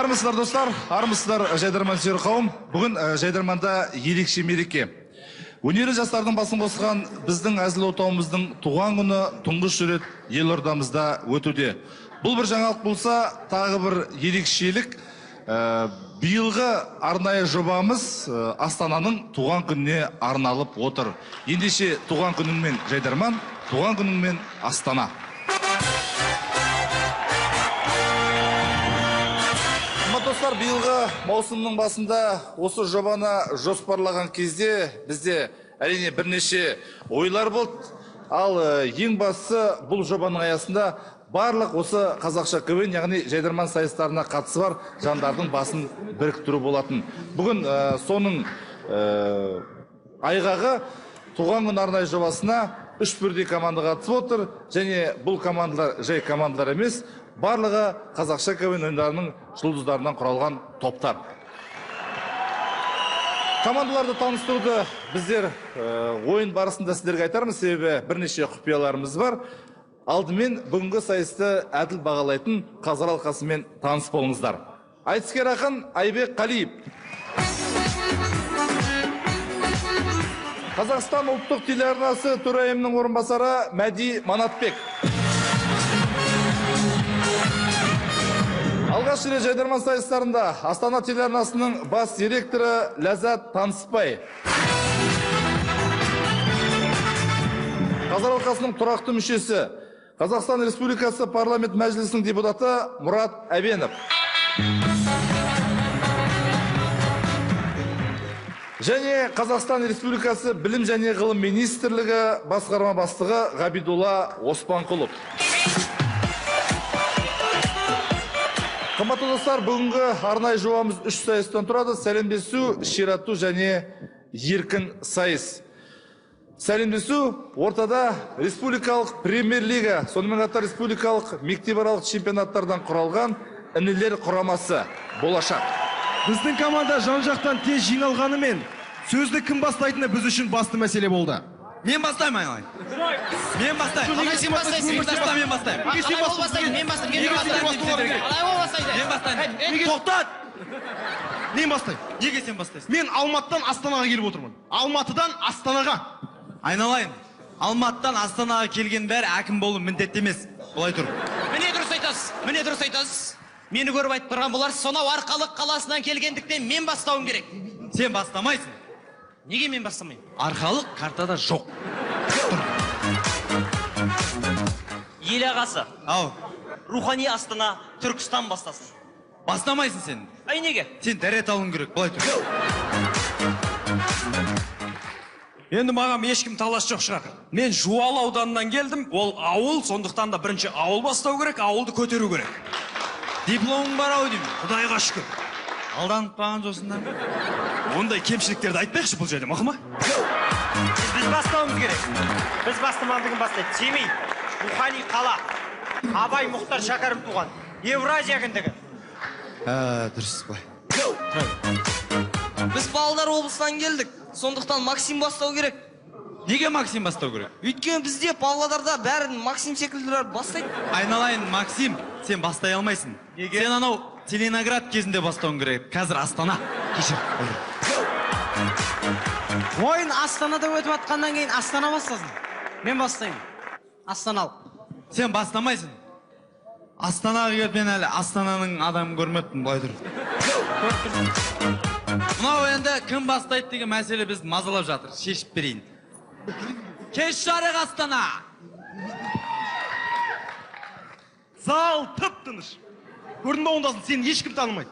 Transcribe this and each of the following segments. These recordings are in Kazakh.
Армысыздар, достар, армысыздар, жайдарман сүйер қауым. Бүгін жайдарманда ерекше мереке. Өнерлі жастардың басын қосқан біздің әзіл отауымыздың туған күні тұңғыш рет елордамызда өтуде. Бұл бір жаңалық болса, тағы бір ерекшелік. Биылғы арнайы жобамыз Астананың туған күніне арналып отыр. Ендеше туған күніңмен жайдарман, туған күніңмен Астана. Достар, биылғы маусымның басында осы жобаны жоспарлаған кезде бізде әрине бірнеше ойлар болды. Ал ең бастысы бұл жобаның аясында барлық осы қазақша КВН, яғни жайдарман сайыстарына қатысы бар жандардың басын біріктіру болатын. Бүгін соның айғағы туған күн арнайы жобасына үш бірдей команда қатысып отыр. Және бұл командалар жай командалар емес, барлығы қазақша КВН ойындарының жұлдыздарынан құралған топтар. Командаларды таныстыруды біздер ойын барысында сіздерге айтармыз, себебі бірнеше құпияларымыз бар. Алдымен бүгінгі сайысты әділ бағалайтын қазылар алқасымен таныс болыңыздар. Айтыскер ақын Айбек Қалиев. Қазақстан ұлттық телеарнасы төрайымының орынбасары Мәди Манатбек. Алғаш рет жайдарман сайыстарында Астана телеарнасының бас директоры Ләззат Танысбай. Қазылар алқасының тұрақты мүшесі, Қазақстан Республикасы Парламент Мәжілісінің депутаты Мұрат Әбенов. Және Қазақстан Республикасы Білім және Ғылым Министрлігі басқарма бастығы Ғабидулла Оспанқұлов. Қымбатты достар, бүгінгі арнайы жобамыз үш сайыстан тұрады. Сәлемдесу, ширату және еркін сайыс. Сәлемдесу ортада республикалық премьер-лига, сонымен қатар республикалық мектепаралық чемпионаттардан құралған інілер құрамасы болашақ. Біздің команда жан-жақтан тез жиналғанымен сөзді кім бастайтыны біз үшін басты мәселе болды. Мен бастаймын, айналайын. Мен бастаймын. Қалай сен бастайсың? Мен бастаймын. Қалай ол бастайды? Мен бастаймын. Мен бастаймын. Қалай ол бастайды? Мен бастаймын. Тоқтат! Мен бастаймын. Неге сен бастайсың? Мен Алматыдан Астанаға келіп отырмын. Алматыдан Астанаға. Айналайын. Алматыдан Астанаға келген бәрі әкім болу міндетті емес. Былай тұр. Міне дұрыс айтасыз. Міне дұрыс айтасыз. Мені көріп айтып тұрған болар, сонау Арқалық қаласынан келгендіктен мен бастауым керек. Сен бастамайсың. Неге мен бастамаймын? Арқалық картада жоқ. Ел ағасы. Ау. Рухани Астана Түркістан бастасын. Бастамайсың сен. Ай неге? Сен дәрет алуың керек, былай тұр. Енді маған ешкім талас жоқ шығар. Мен Жуалы ауданынан келдім, ол ауыл, сондықтан да бірінші ауыл бастау керек, ауылды көтеру керек. Дипломың бар ау деймін. Құдайға шүкір. Алданып қалған жоқсың да? Ондай кемшіліктерді айтпайықшы бұл жерде, мақұл ма? Біз бастауымыз керек. Біз бастамандығын бастайды. Семей, рухани қала. Абай Мұхтар Шәкәрім туған. Евразия кіндігі. Дұрыс, былай. Біз Павлодар облысынан келдік. Сондықтан Максим бастау керек. Неге Максим бастау керек? Өйткені бізде Павлодарда бәрін Максим секілділер бастайды. Айналайын, Максим, сен бастай алмайсың. Неге? Сен анау Целиноград кезінде бастауың керек. Қазір Астана. Кешір. Ойын Астанада өтіп атқаннан кейін Астана бастасын. Мен бастаймын. Астаналық. Сен бастамайсың. Астанаға келіп мен әлі Астананың адамын көрмеппін, былай тұр. Мынау енді кім бастайды деген мәселе бізді мазалап жатыр. Шешіп берейін. Кеш жарық, Астана! Зал тып-тыныш. Көрдің бе ондасын, сені ешкім танымайды.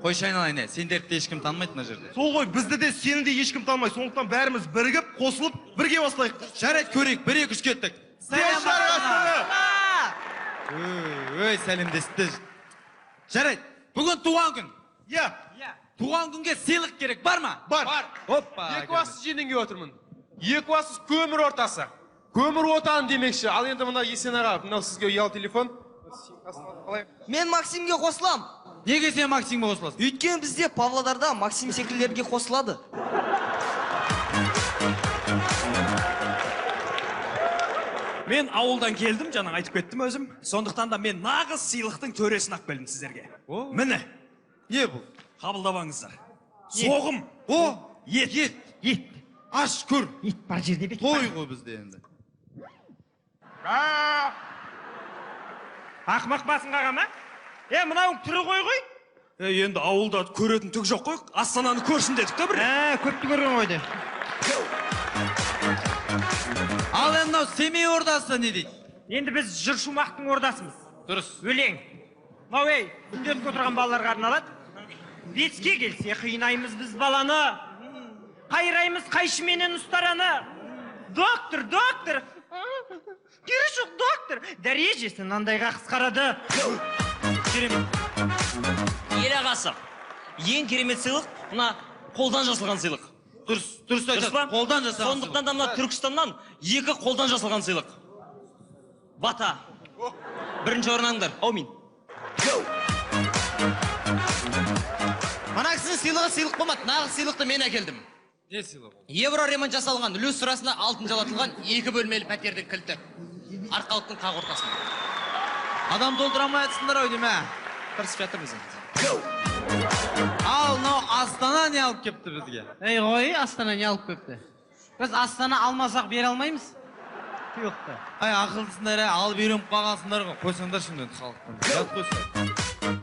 Қойшы айналайын, сендерді де ешкім танымайды мына жерде. Сол ғой, бізді де, сені де ешкім танымайды. Сондықтан бәріміз бірігіп, қосылып, бірге бастайық. Жарайды, көрейік, бір, екі, үш кеттік. Кеш жарық, Астана! Өй, сәлемдесті. Жарайды, бүгін туған күн. Иә. Туған күнге сыйлық керек, бар ма? Бар. Опа. Екібастұз жерінен келіп отырмын. Екібастұз көмір ортасы. Көмір отаны демекші. Ал енді мына Есен аға, мынау сізге ұялы телефон. Мен Максимге қосылам. Неге сен Максимге қосыласың? Өйткені бізде Павлодарда Максим секілділерге қосылады. Мен ауылдан келдім, жаңа айтып кеттім өзім. Сондықтан да мен нағыз сыйлықтың төресін алып келдім сіздерге. Міне. Не бұл? Қабылдабаңыздар. Соғым. О, ет. Ет. Ет. Аш көр. Ет бар жерде бет. Той ғой бізде енді. Ақымақ басын қаға ма? Мынауың түрі ғой ғой. Енді ауылда көретін түк жоқ қой. Астананы көрсін дедік та бір. Көпті көрген ғой де. Ал енді мынау Семей ордасы не дейді? Енді біз жыр шумақтың ордасымыз. Дұрыс. Өлең. Мынау ей, күнделікті отырған балаларға арналады. Беске келсе қинаймыз біз баланы. Қайраймыз қайшыменен ұстараны. Доктор, доктор. Кере жоқ, доктор. Дәрежесі мынандайға қысқарады. Керемет. Ел ағасы, ең керемет сыйлық мына қолдан жасалған сыйлық. Дұрыс, дұрыс айтады. Қолдан жасалған. Сондықтан да мына Түркістаннан 2 қолдан жасалған сыйлық. Бата. Бірінші орын алыңдар. Аумин. Мына кісінің сыйлығы сыйлық болмады. Нағыз сыйлықты мен әкелдім. Не сыйлық ол? Евро ремонт жасалған, люстрасына алтын жалатылған 2 бөлмелі пәтердің кілті. Арқалықтың қақ ортасында. Адам толтыра алмай жатсыңдар ау деймін, ә? Тырысып жатырмыз енді. Ал мынау Астана не алып кепті бізге? Ей ғой, Астана не алып кепті? Біз Астана алмасақ бере алмаймыз. Сыйлықты. Ай, ақылдысыңдар, әй, алып үйреніп қалғансыңдар ғой. Қойсаңдаршы енді халықтан. Ұят қойса.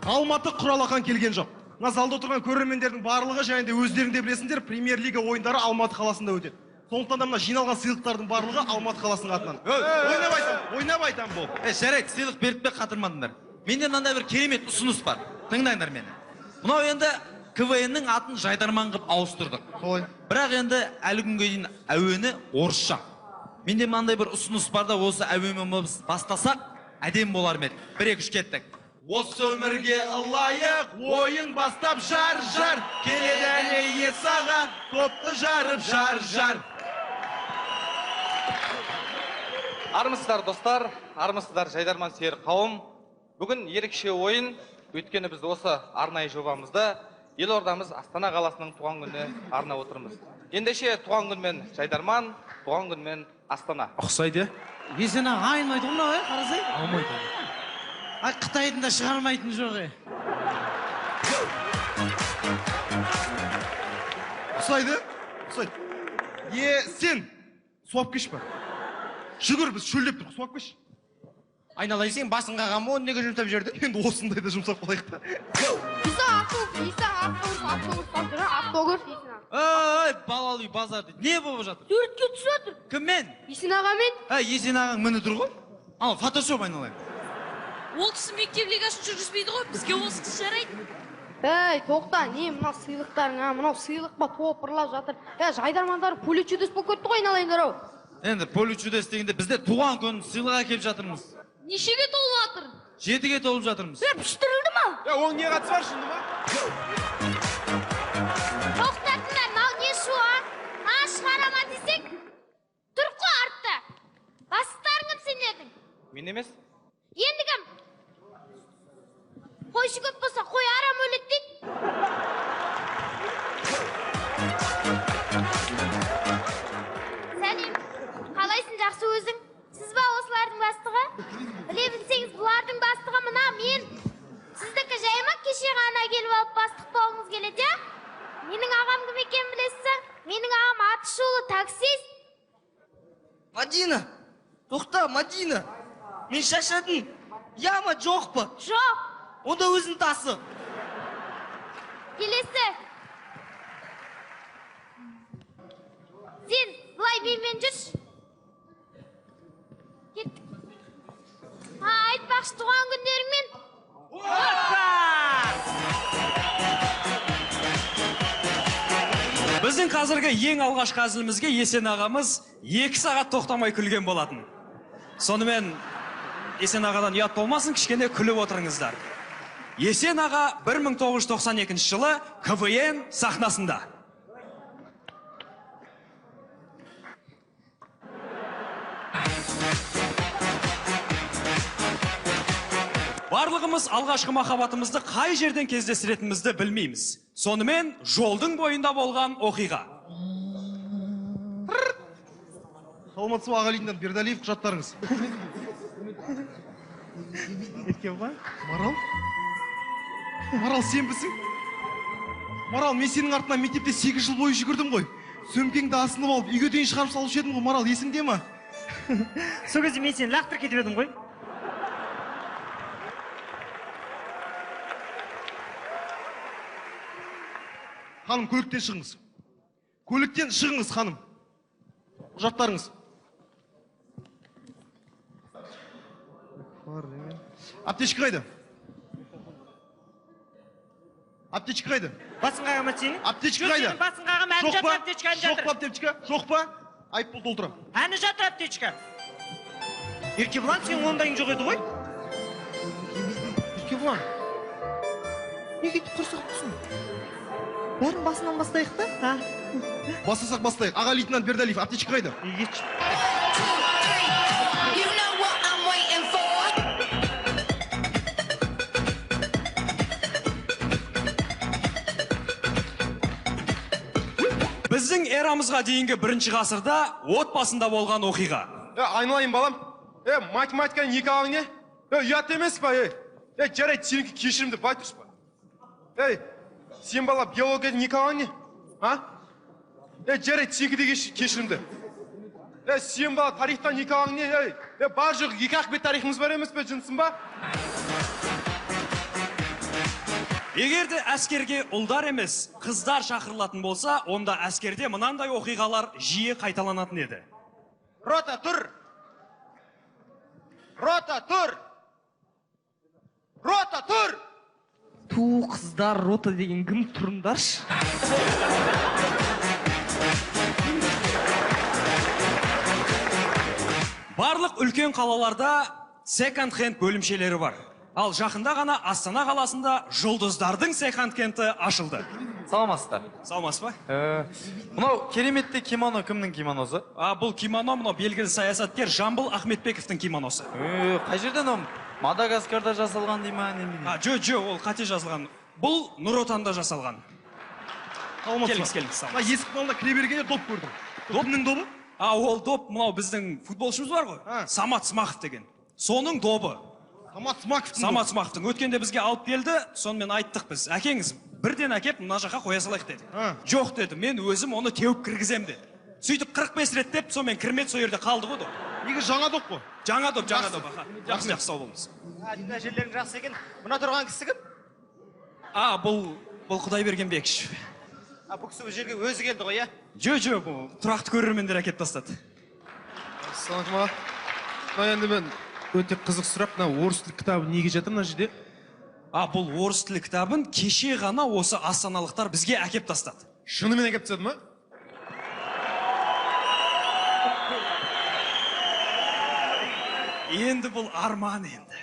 Алматы құралақан келген жоқ. Мына залда отырған көрермендердің барлығы және де өздерің де білесіңдер, премьер-лига ойындары Алматы қаласында өтеді. Сондықтан да мына жиналған сыйлықтардың барлығы Алматы қаласының атынан. Ойнап айтам, ойнап айтам бұл. Жарайды, сыйлық беріп пе қатырмадыңдар. Менде мынандай бір керемет ұсыныс бар. Тыңдаңдар мені. Мынау енді КВН-нің атын жайдарман қылып ауыстырдық. Солай. Бірақ енді әлі күнге дейін әуені орысша. Менде мынандай бір ұсыныс бар да, осы әуенмен бастасақ, әдемі болар ма еді. 1, 2, 3 кеттік. Осы өмірге ылайық, ойын бастап жар-жар, келеді әне Есаға, топты жарып жар-жар. Армысыздар достар, армысыздар жайдарман сүйер қауым. Бүгін ерекше ойын, өйткені біз осы арнайы жобамызды елордамыз Астана қаласының туған күніне арнап отырмыз. Ендеше туған күнмен жайдарман, туған күнмен Астана. Ұқсайды, Есен аға айнымайды ғой мынау, қарасай? Алмайды. Ай, Қытайдың да шығармайтын жоқ, Ұқсайды, ұқсайды. Сен, суап кеш па? Жүгір, біз шөлдеп тұрмыз, суап кеш. Айналайын, сен басын қағам, оны неге жұмсап жібердің? Енді осындайда жұмсап қалайық та. Автобус, Есен аға. Ой, балалы үй базар дейді. Не болып жатыр? Суретке түсіп жатыр. Кіммен? Есен ағамен. Әй, Есен ағаң міні тұр ғой. Ал, фотошоп айналайын. Ол кісі мектеп лигасын жүргізбейді ғой, бізге осы кісі жарайды. Әй, тоқта, не мына сыйлықтарың, а, мынау сыйлық па топырлап жатыр. Ә, жайдармандар поле чудес болып кетті ғой, айналайындар ау. Енді поле чудес дегенде бізде туған күн сыйлық әкеліп жатырмыз. Нешеге толып жатыр? 7-ге толып жатырмыз. Е, піштірілді ма? Е, оның не қатысы бар, шынды ма? Тоқтатыңдар, мынау не шу, а? Мына шығара ма десек, тұрып қой артта. Бастықтарың кім сендердің? Мен емес. Енді кім? Қойшы көп болса, қой арам өледі дейді. Сәлем, қалайсың, жақсы өзің? Сіз ба осылардың бастығы? Біле білсеңіз, бұлардың бастығы мына мен. Сіздікі жай ма, кеше ғана келіп алып бастық болғыңыз келеді, а? Менің ағам кім екенін білесіз бе? Менің ағам аты шулы таксист. Мадина, тоқта, Мадина. Мен шаршадым. Я ма, жоқ па? Жоқ. Онда өзің тасы. Келесі. Сен былай менімен жүрші. Кеттік. А, айтпақшы, туған күндеріңмен. Біздің қазіргі ең алғашқы әзілімізге Есен ағамыз 2 сағат тоқтамай күлген болатын. Сонымен Есен ағадан ұят болмасын, кішкене күліп отырыңыздар. Есен аға 1992 жылы КВН сахнасында. Барлығымыз алғашқы махаббатымызды қай жерден кездестіретінімізді білмейміз. Сонымен жолдың бойында болған оқиға. Саламатсыз ба, аға лейтенант Бердалиев, құжаттарыңыз. Марал? Марал, сенбісің? Марал, мен сенің артынан мектепте 8 жыл бойы жүгірдім ғой. Сөмкеңді асынып алып, үйге дейін шығарып салушы едім ғой, Марал, есіңде ме? Сол кезде мен сені лақтырып кетіп едім ғой. Ханым, көліктен шығыңыз. Көліктен шығыңыз, ханым. Құжаттарыңыз. Аптечка қайда? Аптечка қайда? Басын қағама сенің. Аптечка қайда? Сенің басын қағама, әні жатыр аптечка, әні жатыр. Жоқ па аптечка? Жоқ па? Айыппұл толтырам. Әні жатыр аптечка. Еркебұлан, сенің ондайың жоқ еді ғой? Еркебұлан, неге өйтіп құрсақ тұрсың? Бәрін басынан бастайық та? Бастасақ бастайық. Аға лейтенант Бердалиев, аптечка қайда? Біздің эрамызға дейінгі бірінші ғасырда отбасында болған оқиға. Айналайын балам. Математиканың екі алаң не? Ұят емес па? Жарайды, сенікі кешірімді былай тұршы па? Сен бала биологияның екі алаң не? А? Жарайды, сенікі де кешірімді. Сен бала тарихтан екі алаң не? Бар жоқ, екі ақ бет тарихымыз бар емес пе, жынсың ба? Егер де әскерге ұлдар емес, қыздар шақырылатын болса, онда әскерде мынандай оқиғалар жиі қайталанатын еді. Рота тұр! Рота тұр! Рота тұр! Ту қыздар рота деген кім, тұрыңдаршы? Барлық үлкен қалаларда секонд-хенд бөлімшелері бар. Ал жақында ғана Астана қаласында жұлдыздардың секонд-хенді ашылды. Саламатсыздар. Саламатсыз ба? Мынау кереметте кимоно кімнің кимоносы? Бұл кимоно мынау белгілі саясаткер Жамбыл Ахметбековтің кимоносы. Қай жерден ол? Мадагаскарда жасалған дей ма? Жо, ол қате жазылған. Бұл Нұр Отанда жасалған. Келіңіз, келіңіз. Мына есіктің алдына кіре бергенде доп көрдім. Кімнің добы? Ол доп мынау біздің футболшымыз бар ғой. Самат Смақов деген. Соның добы. Самат Смақовтың. Самат Смақовтың. Өткенде бізге алып келді, сонымен айттық біз. Әкеңіз бірден әкеп мына жаққа қоя салайық деді. Жоқ деді, мен өзім оны теуіп кіргізем деді. Сөйтіп 45 рет деп, сонымен кірмеді, сол жерде қалды ғой доп. Неге жаңа доп қой? Жаңа доп, жаңа доп. Жақсы, жақсы, сау болыңыз. Мына жерлерің жақсы екен. Мына тұрған кісі кім? Бұл Құдайберген Бекішев. Бұл кісі бұл жерге өзі келді ғой, иә? Жо, бұл тұрақты көрермендер әкеп тастады. Ассалаумағалейкум. Мына енді мен өте қызық сұрақ, мына орыс тілі кітабы неге жатыр мына жерде? Бұл орыс тілі кітабын кеше ғана осы астаналықтар бізге әкеп тастады. Шынымен әкеп тастады ма? Енді бұл арман енді.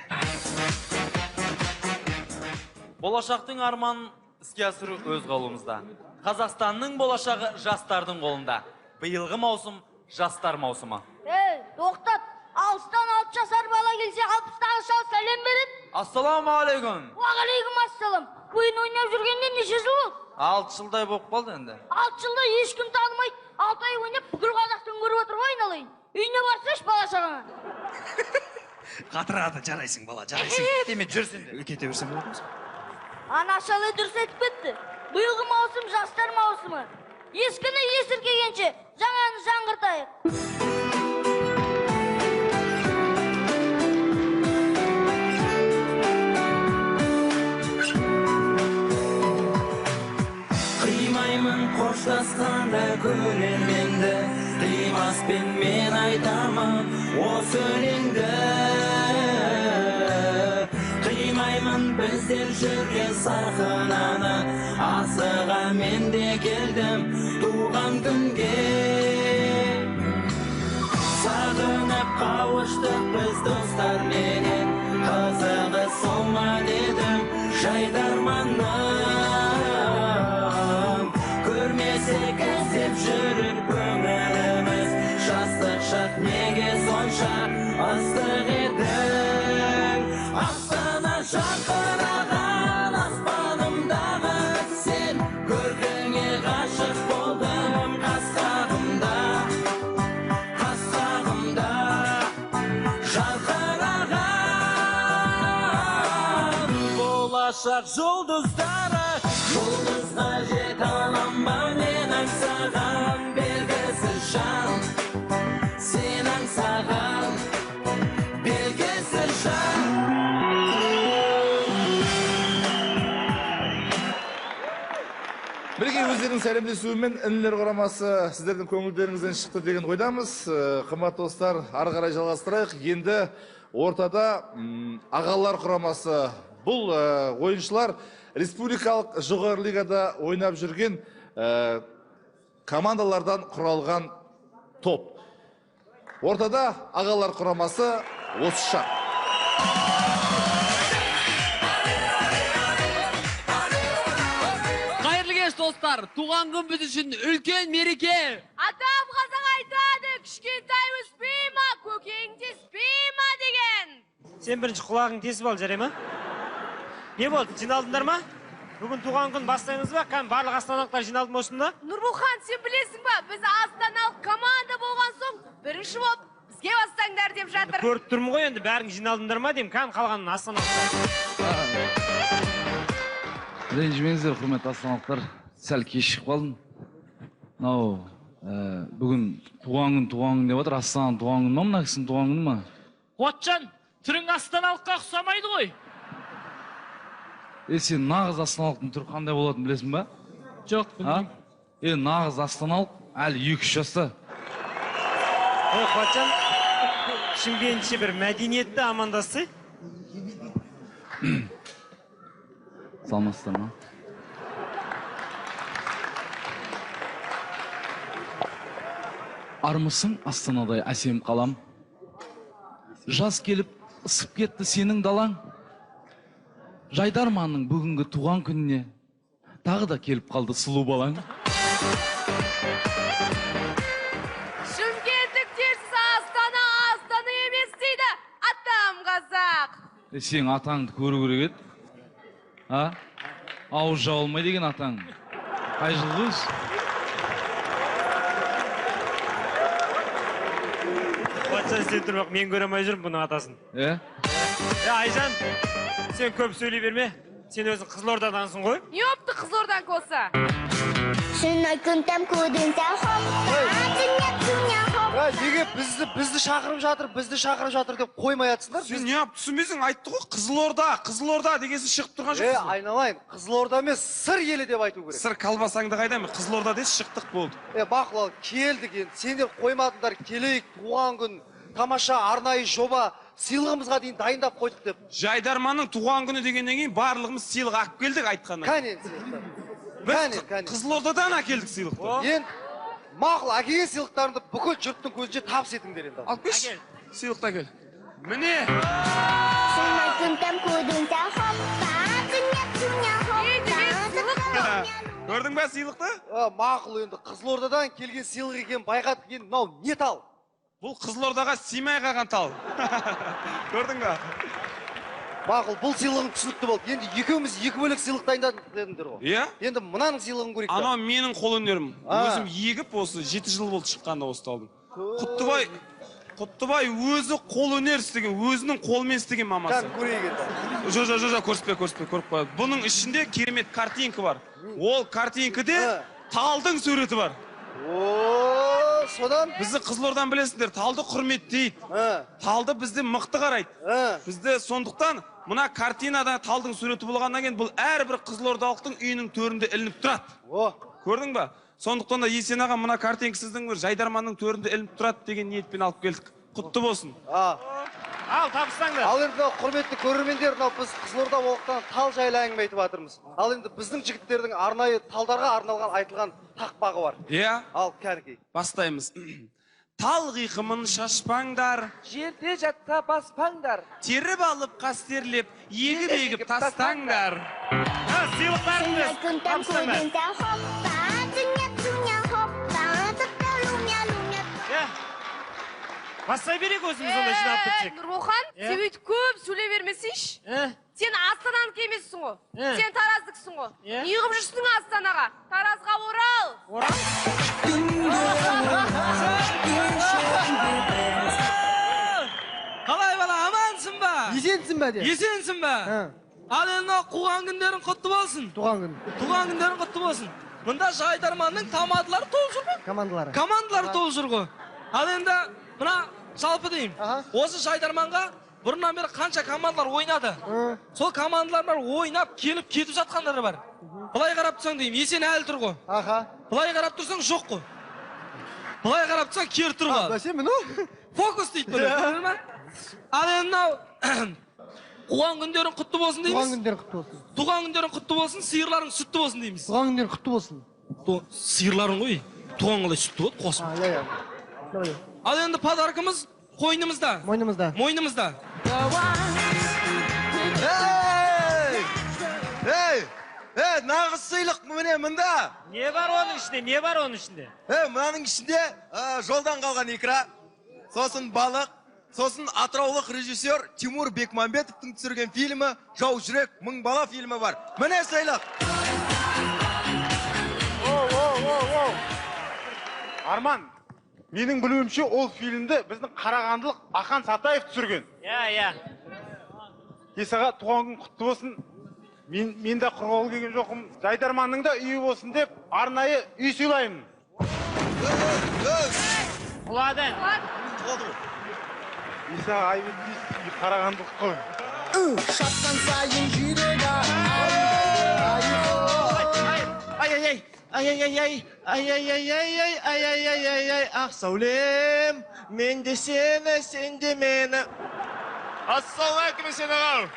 Болашақтың арманын іске асыру өз қолымызда. Қазақстанның болашағы жастардың қолында. Биылғы маусым жастар маусымы. Ей, тоқтат! Алыстан 6 жасар бала келсе, 60-тағы шал сәлем береді. Ассалаумағалейкум. Уағалейкум ассалам. Ойын ойнап жүргенде неше жыл болды? 6 жылдай болып қалды енді. 6 жылда ешкім танымайды. 6 ай ойнап бүкіл Қазақстан көріп отыр ғой айналайын. Үйіне барсайшы бала шағаңа. Қатырады, жарайсың бала, жарайсың. Деме жүр сен де. Кете берсем болады ма? Ана шалы дұрыс айтып кетті. Биылғы маусым жастар маусымы. Ескіні есіркегенше жаңаны жаңғыртайық. Қимаймын қоштасқанда көрерменді, қимаспен мен айтамын осы өлеңді. Қимаймын біздер жүрген сахнаны, асыға мен де келдім туған күнге. Сағынып қауыштық біз достарменен, қызығы сол ма дедім жайдарманның. Көрмесек іздеп жүріп көңіліміз, жастық шақ неге сонша ыстық едің. Астана жарқыраған аспанымдағы сен, көркіңе ғашық болдым қасқағымда, қасқағымда жарқыраған болашақ жұлдыздары. Жұлдызға жете алам ба мен аңсаған белгісіз жан? Сен аңсаған белгісіз жан. Мінекей, өздерінің сәлемдесуімен інілер құрамасы сіздердің көңілдеріңізден шықты деген ойдамыз. Қымбатты достар, ары қарай жалғастырайық. Енді ортада ағалар құрамасы. Бұл ойыншылар республикалық жоғары лигада ойнап жүрген командалардан құралған топ. Ортада ағалар құрамасы осы шақ. Қайырлы кеш, достар. Туған күн біз үшін үлкен мереке. Атам қазақ айтады, кішкентай өспей ма, көкең теспей ма деген. Сен бірінші құлағың тесіп ал, жарай ма? Не болды, жиналдыңдар ма? Бүгін туған күн бастаймыз ба? Кәм барлық астаналықтар жиналды ма осында? Нұрболхан, сен білесің ба, біз астаналық команда болған соң бірінші болып бізге бастаңдар деп жатыр. Көріп тұрмын ғой енді, бәрің жиналдыңдар ма деймін, кәм қалғанын астаналықтар. Ренжімеңіздер, құрметті астаналықтар, сәл кешігіп қалдым. Мынау бүгін туған күн, туған күн деп жатыр. Астананың туған күні ма, мына кісінің туған күні ма? Қуатжан, түрің астаналыққа ұқсамайды ғой. Сен нағыз астаналықтың түрі қандай болатынын білесің ба? Жоқ, білмеймін. Нағыз астаналық әлі 2-3 жаста. Қуатжан, Шымкентше бір мәдениетті амандасты. Саламатсыздар ма? Армысың Астанадай әсем қалам. Жаз келіп ысып кетті сенің далаң. Жайдарманның бүгінгі туған күніне тағы да келіп қалды сұлу балаң. Шымкенттіктерсіз Астана, Астана емес дейді атам қазақ. Сен атаңды көру керек еді. А? Ауыз жабылмай деген атаң. Қай жылғы өзі? Қуатжан, сен тұрмақ, мен көре алмай жүрмін бұның атасын. Айжан, сен көп сөйлей берме. Сен өзің Қызылордадансың ғой? Не опты Қызылорданікі болса? Неге бізді шақырып жатыр, бізді шақырып жатыр деп қоймай атсыңдар? Сен неғып түсінбейсің, айтты ғой, Қызылорда, Қызылорда дегенсін шығып тұрған жоқсың. Айналайын, Қызылорда емес, Сыр елі деп айту керек. Сыр колбасаңды қайдам, Қызылорда десе шықтық болды. Мақұл, ал келдік енді, сендер қоймадыңдар, келейік, туған күн, тамаша арнайы жоба, сыйлығымызға дейін дайындап қойдық деп. Жайдарманның туған күні дегеннен кейін барлығымыз сыйлық алып келдік айтқаннан. Кәне сыйлықтар. Біз Қызылордадан әкелдік сыйлықты. Енді мақұл, әкелген сыйлықтарыңды бүкіл жұрттың көзінше табыс етіңдер енді. Алып келші, сыйлықты әкел. Міне. Көрдің бе сыйлықты? Мақұл, енді Қызылордадан келген сыйлық екен байқадық. Енді мынау не тал? Бұл Қызылордаға сыймай қалған тал. Көрдің бе? Мақұл, бұл сыйлығың түсінікті болды. Енді екеуміз екі бөлек сыйлық дайындадық дедіңдер ғой. Иә. Енді мынаның сыйлығын көрейік. Анау менің қолөнерім. Өзім егіп осы 7 жыл болды шыққанда осы талдың. Құттыбай өзі қолөнер істеген, өзінің қолымен істеген мамасы. Кән көрейік енді. Жоқ, көрсетпе, көріп қояды. Бұның ішінде керемет картинка бар. Ол картинкіде талдың суреті бар. О, содан? Бізді Қызылордан білесіңдер, талды құрметтейді. Талды бізде мықты қарайды. Бізде сондықтан мына картинада талдың суреті болғаннан кейін бұл әрбір қызылордалықтың үйінің төрінде ілініп тұрады. Көрдің ба? Сондықтан да Есен аға мына картинка сіздің бір жайдарманның төрінде ілініп тұрады деген ниетпен алып келдік. Құтты болсын. Ал, табыстаңдар. Ал енді құрметті көрермендер, мынау біз Қызылорда болғандықтан тал жайлы әңгіме айтып жатырмыз. Ал енді біздің жігіттердің арнайы талдарға арналған айтылған тақпағы бар. Иә. Ал, кәнекей. Бастаймыз. Тал қиқымын шашпаңдар, жерде жатса баспаңдар, теріп алып қастерлеп, егіп-егіп тастаңдар. Сыйлықтарыңыз табыстаңдар. Бастай берейік өзіміз онда жинап бітсек. Нұрболхан, сен өйтіп көп сөйлей бермесейші. Сен Астананікі емессің ғой. Сен Тараздіксің ғой. Неғып жүрсің Астанаға? Таразға орал. Орал? Қалай бала, амансың ба? Есенсің ба де? Есенсің ба? Ал енді туған күндерің құтты болсын. Туған күн. Туған күндерің құтты болсын. Мында жайдарманның тамадалары толып жүр ғой. Командалары. Командалары толып жүр ғой. Ал енді мына жалпы деймін. Осы жайдарманға бұрыннан бері қанша командалар ойнады. Сол командалар бар ойнап келіп кетіп жатқандары бар. Былай қарап тұрсаң деймін, Есен әлі тұр ғой. Былай қарап тұрсаң жоқ қой. Былай қарап тұрсаң кері тұр ғой. Фокус дейді бұны, көрдің ме? Ал енді мынау туған күндерің құтты болсын дейміз. Туған күндерің құтты болсын. Туған күндерің құтты болсын, сиырларың сүтті болсын дейміз. Туған күндерің құтты болсын. Сиырларың ғой, туған қалай сүтті болады, қосып. Ал енді подаркымыз қойнымызда. Мойнымызда. Мойнымызда. Ей! Ей! Ей, нағыз сыйлық міне мында. Не бар оның ішінде? Не бар оның ішінде? Ей, мынаның ішінде жолдан қалған икра, сосын балық, сосын атыраулық режиссер Тимур Бекмамбетовтың түсірген фильмі «Жау жүрек, мың бала» фильмі бар. Міне сыйлық. Арман, менің білуімше ол фильмді біздің қарағандылық Ақан Сатаев түсірген. Иә, иә. Есаға туған күн құтты болсын. Мен де құр қол келген жоқпын. Жайдарманның да үйі болсын деп арнайы үй сыйлаймын. Құлады. Құлады ғой. Исаға айып етпейсіз, үй қарағандылық қой. Шапқан сайын жүрек Ай-ай-ай, ай-ай-ай, ай-ай-ай-ай, ай-ай-ай-ай, ақ сәулем, мен де сені, сен де мені. Ассалаумағалейкум, Есен аға.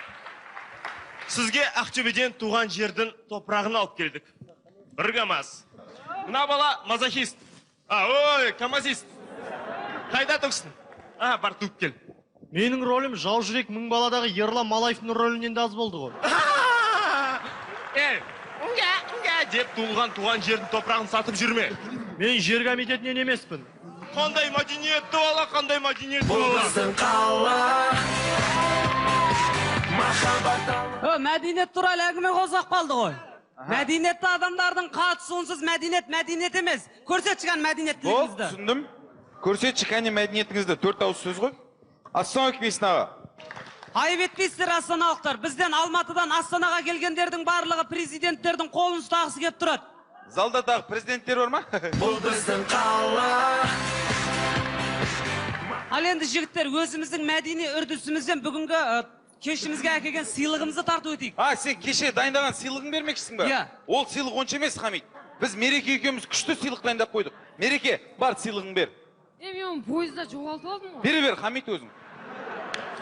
Сізге Ақтөбеден туған жердің топырағын алып келдік. Бір камаз. Мына бала мазохист. Ой, камазист. Қайда төксін? Бар туып кел. Менің ролім жау жүрек мың баладағы Ерлан Малаевтың рөлінен де аз болды ғой. Ей, деп туылған туған жердің топырағын сатып жүрме. Мен жер комитетінен емеспін. Қандай мәдениетті бала, қандай мәдениетті бала. Бұл біздің қала. Мәдениет туралы әңгіме қозғап қалды ғой. Мәдениетті адамдардың қатысуынсыз мәдениет мәдениет емес. Көрсетші кәне мәдениеттілігіңізді. Болды, түсіндім. Көрсетші кәне мәдениетіңізді. 4 ауыз сөз ғой. Ассалаумағалейкум, Есен аға. Айып етпейсіздер, астаналықтар. Бізден Алматыдан Астанаға келгендердің барлығы президенттердің қолын ұстағысы келіп тұрады. Залда тағы президенттер бар ма? Бұл біздің қала. Ал енді жігіттер, өзіміздің мәдени үрдісімізден бүгінгі кешімізге әкелген сыйлығымызды тарту етейік. Сен кеше дайындаған сыйлығын бермекшісің бе? Иә. Ол сыйлық онша емес, Хамит. Біз Мереке екеуміз күшті сыйлық дайындап қойдық. Мереке, бар сыйлығын бер. Мен оны пойызда жоғалтып алдым ғой. Бере бер, Хамит өзің.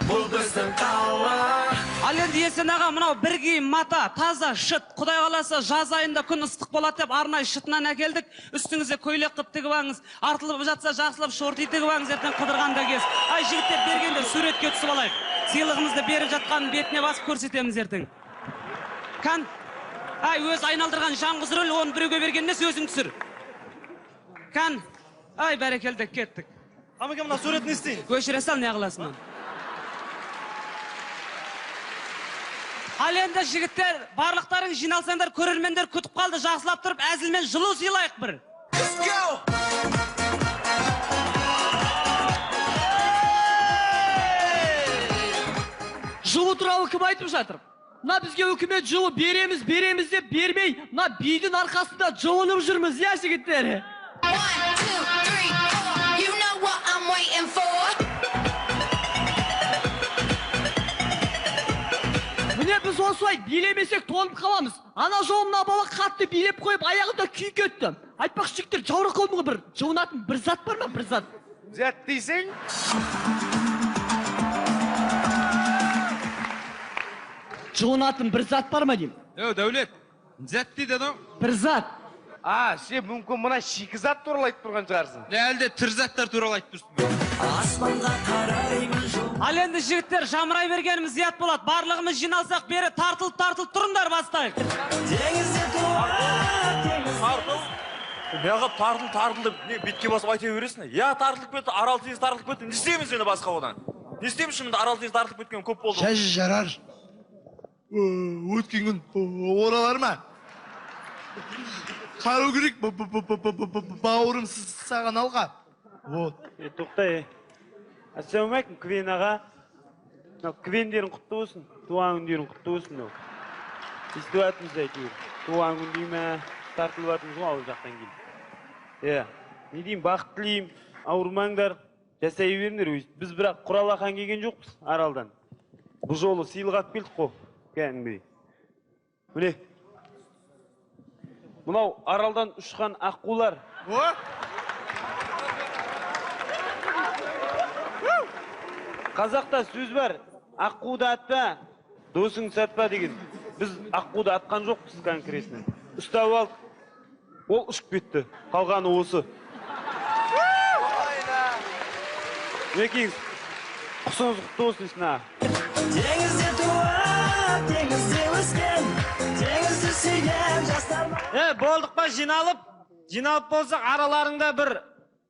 Бұл біздің қала. Ал енді Есен аға, мынау бір киім мата, таза шыт. Құдай қаласа жаз айында күн ыстық болады деп арнайы шытынан әкелдік. Үстіңізге көйлек қып тігіп алыңыз. Артылып жатса жақсылап шорти тігіп алыңыз, ертең қыдырғанда кез. Ай жігіттер, бергенде суретке түсіп алайық. Сыйлығымызды беріп жатқанын бетіне басып көрсетеміз ертең. Кән, ай өз айналдырған жаңғыз рөл, оны біреуге берген емес, өзің түсір. Кән, ай бәрекелді, кеттік. Амеке, мына суретін не істейін? Өшіре сал, не қыласың оны? Ал енді жігіттер, барлықтарың жиналсаңдар, көрермендер күтіп қалды, жақсылап тұрып әзілмен жылу сыйлайық бір. Жылу туралы кім айтып жатыр? Мына бізге үкімет жылу береміз, береміз деп бермей, мына бидің арқасында жылынып жүрміз, иә жігіттер? 1, 2, 3, 4, you know what I'm waiting for. Міне біз осылай билемесек тоңып қаламыз. Ана жолы мына бала қатты билеп қойып, аяғында күй кетті. Айтпақшы жігіттер, жаурап қалдым ғой бір. Жылынатын бір зат бар ма, бір зат? Зат дейсің? Жылынатын бір зат бар ма деймін? Дәулет, зат дейді анау? Бір зат. Сен мүмкін мына шикізат туралы айтып тұрған шығарсың. Әлде тірі заттар туралы айтып тұрсың ба? Аспанға қараймын жол. Ал енді жігіттер, жамырай бергеніміз зият болады. Барлығымыз жиналсақ бері тартылып-тартылып тұрыңдар, бастайық. Теңізде туады, Тартыл. Неғып тартыл, тартыл деп не бетке басып айта бересің? Я тартылып кетті, Арал теңізі тартылып кетті. Не істейміз енді басқа одан? Не істейміз şimdi, Арал теңізі тартылып кеткен көп болды. Шаш жарар. Өткен күн оралар ма? Қару керек, бауырым саған алға. Вот. Тоқтай. Ассалаумағалейкум, Квин аға. Мынау квендерің құтты болсын, туған күндерің құтты болсын мынау. Естіп жатырмыз әйтеуір. Туған күн дей ме, тартылып жатырмыз ғой ауыл жақтан келіп. Иә, не деймін, бақыт тілеймін, ауырмаңдар, жасай беріңдер өйстіп. Біз бірақ құралақан келген жоқпыз Аралдан. Бұл жолы сыйлық алып келдік қой, кәдімгідей. Міне. Мынау Аралдан ұшқан аққулар. Қазақта сөз бар, аққуды атпа, досың сатпа деген. Біз аққуды атқан жоқпыз конкретно. Ұстап алдық, ол ұшып кетті. Қалғаны осы. Мінекейіңіз, құсыңыз құтты болсын, Есен аға. Теңізде туып, теңізде өскен, теңізді сүйген жастар. Болдық па жиналып? Жиналып болсақ, араларыңда бір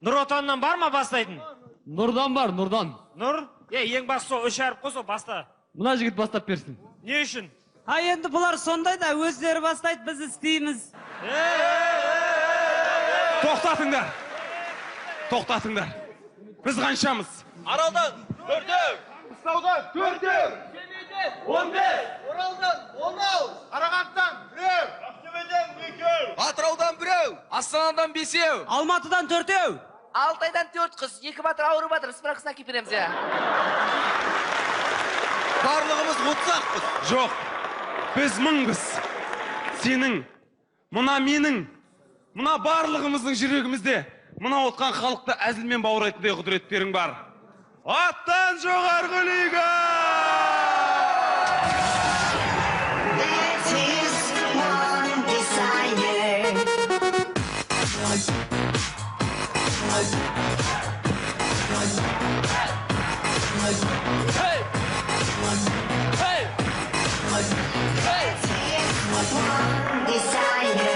Нұр Отаннан бар ма бастайтын? Нұрдан бар, Нұрдан. Нұр? Ең бастысы сол үш әріп қой, сол баста. Мына жігіт бастап берсін. Не үшін? А енді бұлар сондай да, өздері бастайды, біз істейміз. Тоқтатыңдар. Тоқтатыңдар. Біз қаншамыз? Аралдан 4-еу, Қыстаудан 4-еу, Семейден 15, Оралдан 16, Қарағандыдан 1-еу, Ақтөбеден 2-еу, Атыраудан 1-еу, Астанадан 5-еу, Алматыдан 4-еу. Алтайдан 4 қыз, 2 батыр ауырып жатыр, справкасын әкеліп береміз, иә. Барлығымыз 30-ақпыз. Жоқ, біз мыңбыз. Сенің, мына менің, мына барлығымыздың жүрегімізде мына отқан халықты әзілмен баурайтындай құдіреттерің бар. Аттан жоғарғы лига! This is one desire. Hey! Hey! Hey! One desire.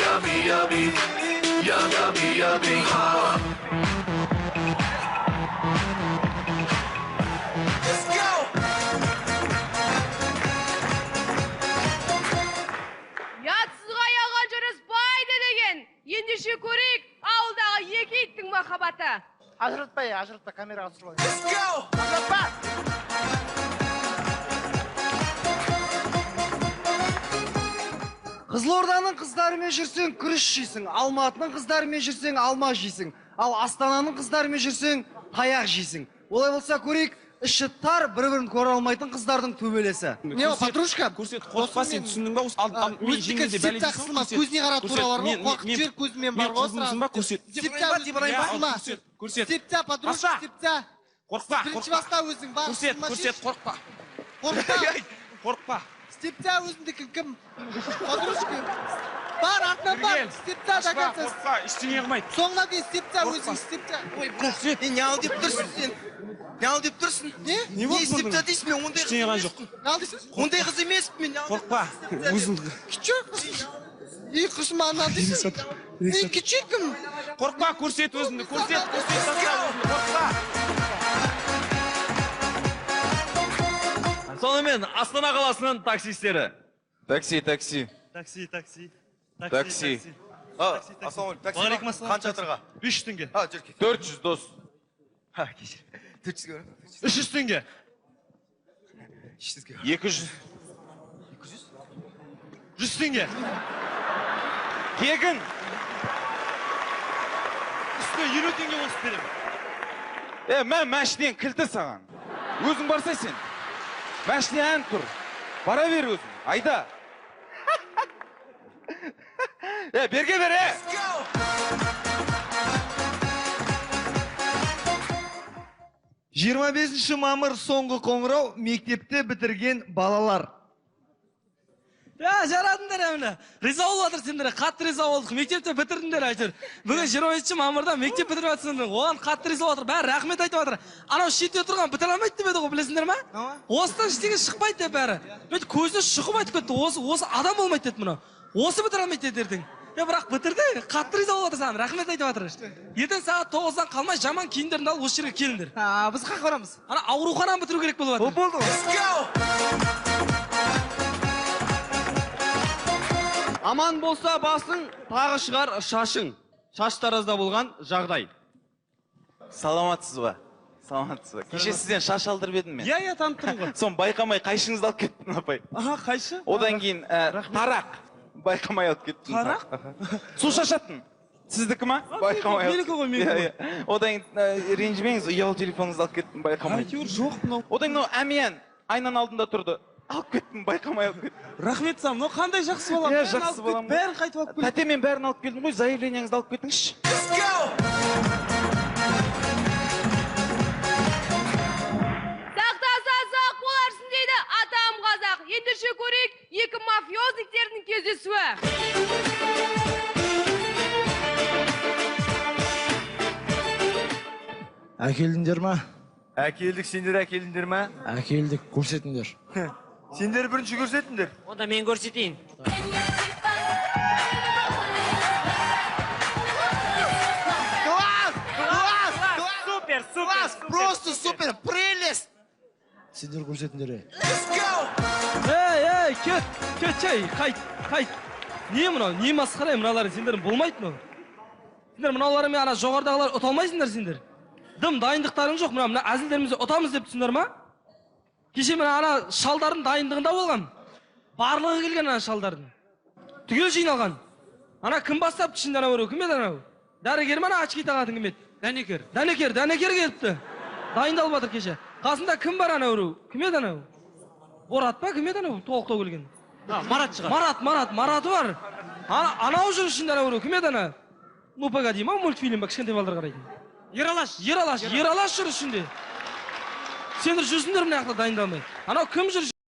Yummy, yummy, yum, yummy, yummy. Let's go! Ұятсызға ұялған жараспайды деген. Ендеше көрейік ауылдағы екі иттің махаббаты. Ажыратпа, ажыратпа, камераға түсіріп алайын. Let's go! Ажыратпа! Қызылорданың қыздарымен жүрсең күріш жейсің, Алматының қыздарымен жүрсең алма жейсің, ал Астананың қыздарымен жүрсең таяқ жейсің. Олай болса көрейік, іші тар, бір-бірін көре алмайтын қыздардың төбелесі. Не, подружка? Көрсет, қорықпа, сен түсіндің ба? Мен жеңгенде бәле дейсің ғой, көрсет. Көзіне қарап тура бар ғой, қорқып жібер көзімен бар Мен ғой. қызымсың ба, көрсет. Септа, Көрсет. Септа, подружка, септа. Қорықпа, Бірінші қорықпа. баста өзің бар. Көрсет, көрсет, қорықпа. Қорықпа. Қорықпа. Степта өзіңдікі кім? Подружка. Бар, артынан бар. Степта до конца. Қорықпа, ештеңе қылмайды. Соңына дейін степта өзің, степта. Ой, брат, не ал деп тұрсың сен? Не ал деп тұрсың? Не? Не степта дейсің мен ондай қыз Ештеңе қылған жоқ. Не ал дейсің? Ондай қыз емеспін мен. Қорықпа. Өзің. Кічі? Ей, құрсын маған ал дейсің? Ей, кічі кім? Қорықпа, көрсет өзіңді, көрсет, көрсет, таста өзіңді, қорықпа. Сонымен Астана қаласының таксистері. Такси, такси. Такси, такси. Такси. Ассалаумағалейкум. Такси. Уағалейкум ассалам. Қанша тұрға? 500 теңге. А, жүр кет. 400 дос. Ха, кешір. 400-ге барамын. 300 теңге. 300-ге. 200. 200? 100 теңге. Тегін. Үстіне 50 теңге қосып беремін. Мә, мәшінен кілті саған. Өзің барсай сен. Мәшіне ән тұр. Бара бер өзің. Айда. Берге бер, 25 мамыр соңғы қоңырау мектепті бітірген балалар. Я, жарадыңдар міне. Риза болып жатыр сендер, қатты риза болдық. Мектепте бітірдіңдер әйтеуір. Бүгін 23 мамырда мектеп бітіріп жатсыңдар. Оған қатты риза болып жатыр. Бәрі рахмет айтып жатыр. Анау шетте тұрған бітіре алмайды деп еді ғой, білесіңдер ма? Осыдан ештеңе шықпайды деп бәрі. Бүйтіп көзіне шұқып айтып кетті. Осы адам болмайды деді мынау. Осы бітіре алмайды деді ертең. Бірақ бітірді, қатты риза болып жатыр саған, рахмет айтып жатыр. Ертең сағат 9-дан қалмай жаман киімдеріңді алып осы жерге келіңдер. Біз қаяққа барамыз? Ана аурухананы бітіру керек болып жатыр. Болды ғой. Аман болса басың, тағы шығар шашың. Шаш таразда болған жағдай. Саламатсыз ба? Саламатсыз ба? Кеше сізден шаш алдырып едім мен. Иә, иә, танып тұрмын ғой. Соны байқамай қайшыңызды алып кеттім, апай. Аха, қайшы? Одан кейін тарақ байқамай алып кеттім. Тарақ? Су шашатын. Сіздікі ма? Байқамай. Менікі ғой, менікі ғой. Одан кейін ренжімеңіз, ұялы телефоныңызды алып кеттім, байқамай. Әйтеуір жоқ мынау. Одан кейін мынау әмиян айнаның алдында тұрды. Алып кеттім, байқамай алып кеттім. Рахмет саған, мынау қандай жақсы балам. Иә, жақсы балам. Бәрін қайтып алып келдім. Тәте, мен бәрін алып келдім ғой, заявлениеңізді алып кетіңізші. Сақтаса сақ боларсың дейді атам қазақ. Ендеше көрейік екі мафиозниктердің кездесуі. Әкелдіңдер ма? Әкелдік, сендер әкелдіңдер ма? Әкелдік, көрсетіңдер. Сендер бірінші көрсетіңдер. Онда мен көрсетейін. Класс! Класс! Супер, супер! Класс! Просто супер! Прелесть! Сендер көрсетіңдер. Ей, ей, кет, кет, ей, қайт, қайт. Не мынау, не масқара, мыналар сендердің болмайды мынау. Сендер мыналармен ана жоғарыдағылар ұта алмайсыңдар сендер. Дым дайындықтарың жоқ, мына әзілдерімізді ұтамыз деп түсіндер ма? Кеше мына ана шалдардың дайындығында болған. Барлығы келген ана шалдардың. Түгел жиналған. Ана кім бастапты ішінде ана біреу, кім еді анау? Дәрігер ме ана очки тағатын кім еді? Дәнекер. Дәнекер, дәнекер келіпті. Дайындалып жатыр кеше. Қасында кім бар ана біреу? Кім еді анау? Борат па, кім еді анау толықтау келген? Марат шығар. Марат, Марат, Мараты бар. Анау жүр ішінде ана біреу, кім еді ана? Ну погоди ма, мультфильм ба, кішкентай балалар қарайтын. Ералаш. Ералаш, Ералаш жүр ішінде. Сендер жүрсіңдер мына жақта дайындалмай. Анау кім жүр?